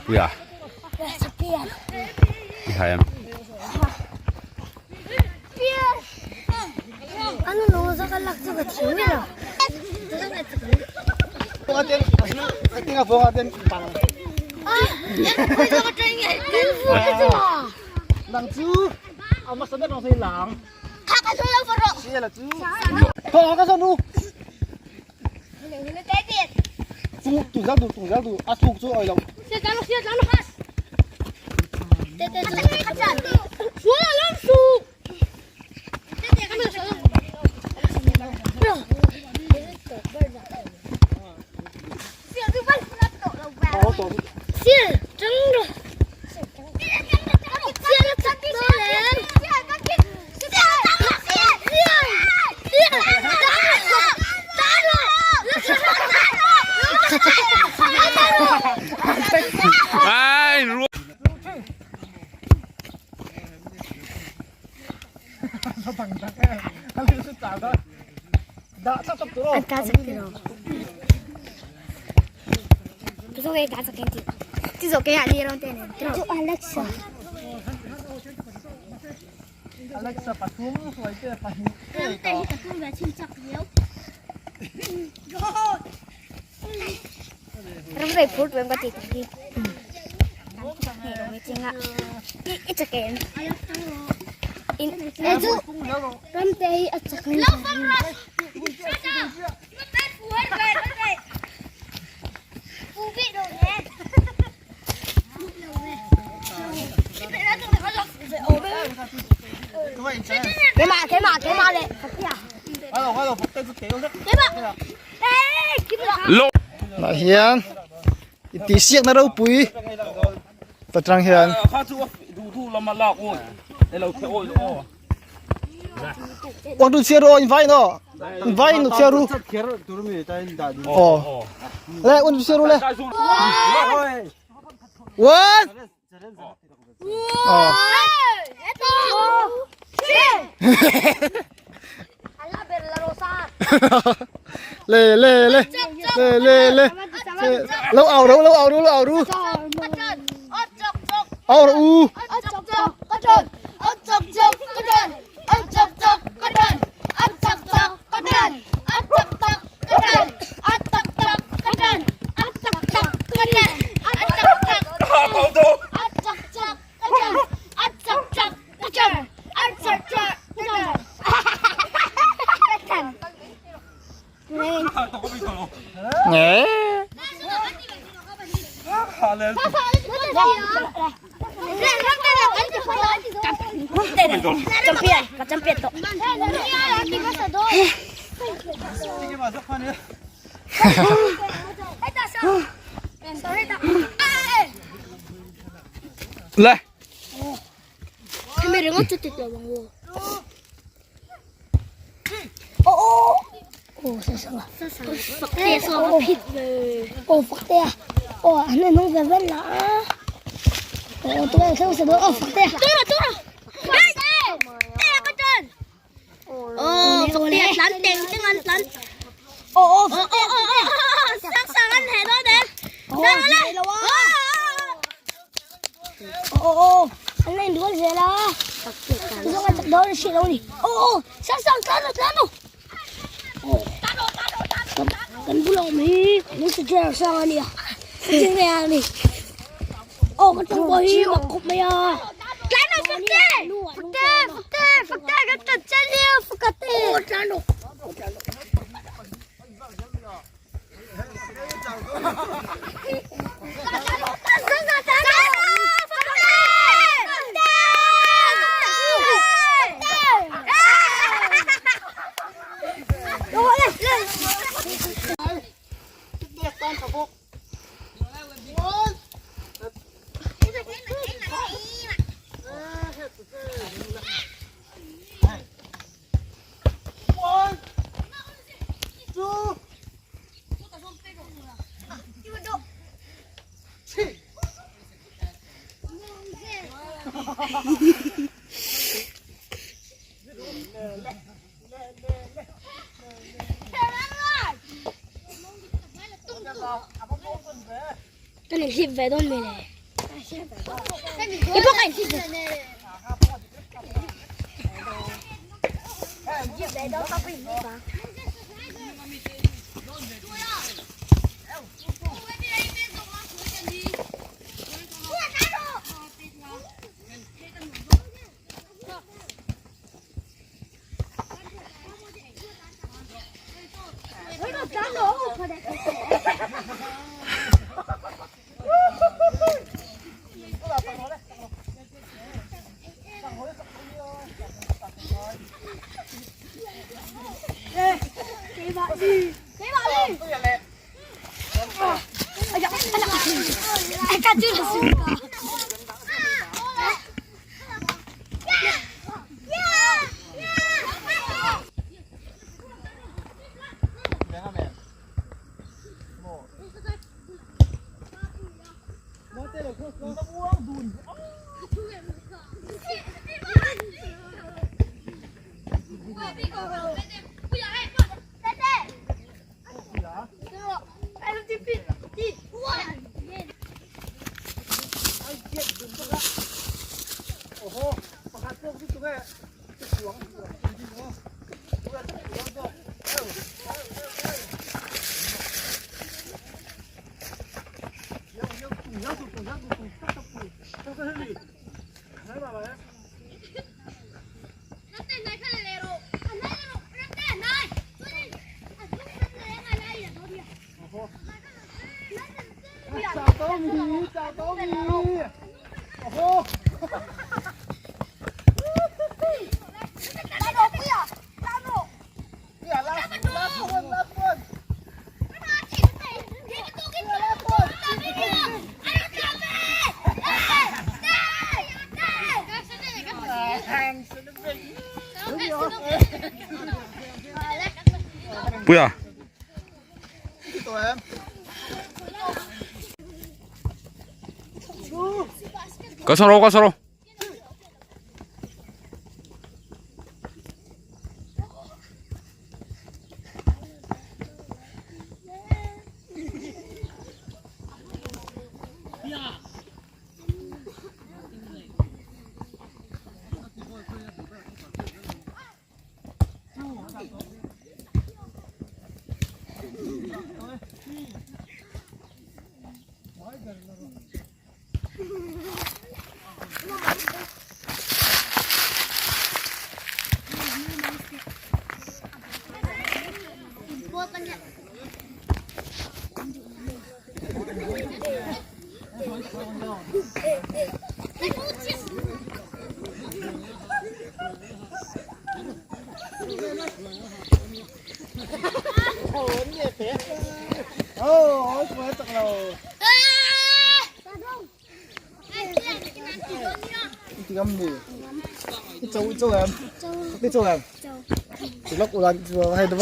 Puia. I hai em? Ai ruo. Lah hian intihsiakna ropui ta tang hian uang tu chhiar ru aw in vai in aw in vai in chhiar ru aw le uang tu chhiar ru le one le le le le le le lo au ru lo au ru lo au ru au ru Nge. Le. Kan in hlip ve dawn mi le. Puia. Ka saro ka saro.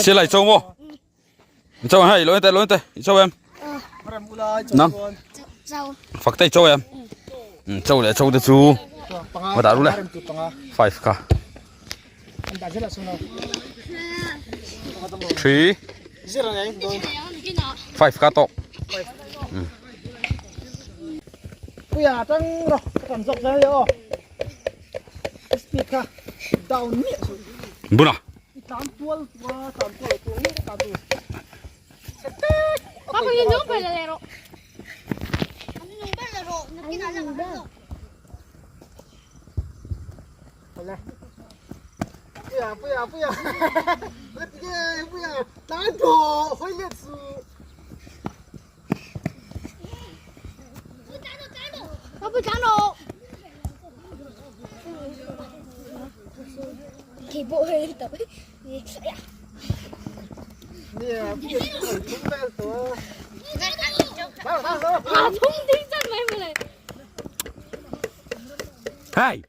Silai châu mo. Châu hay lỗi tê lỗi tê châu em. Năm. Phật tây châu em. Châu lệ châu tê chu. Mà đã đúng lệ. Five ka. Three. Five ka to. Puia tang ro kan zok na yo. Speed ka down ni. Buna. Tam tual tua tam tual tu ni tam tu. Papa yung nung pala lero. Ano nung pala lero? Nakinala. Wala. Puia puia puia. Puia puia. Tan tu hoi le su. Papa chano. Kỳ bộ hơi tập. Nè, 아, 총등장 말문에. Hey.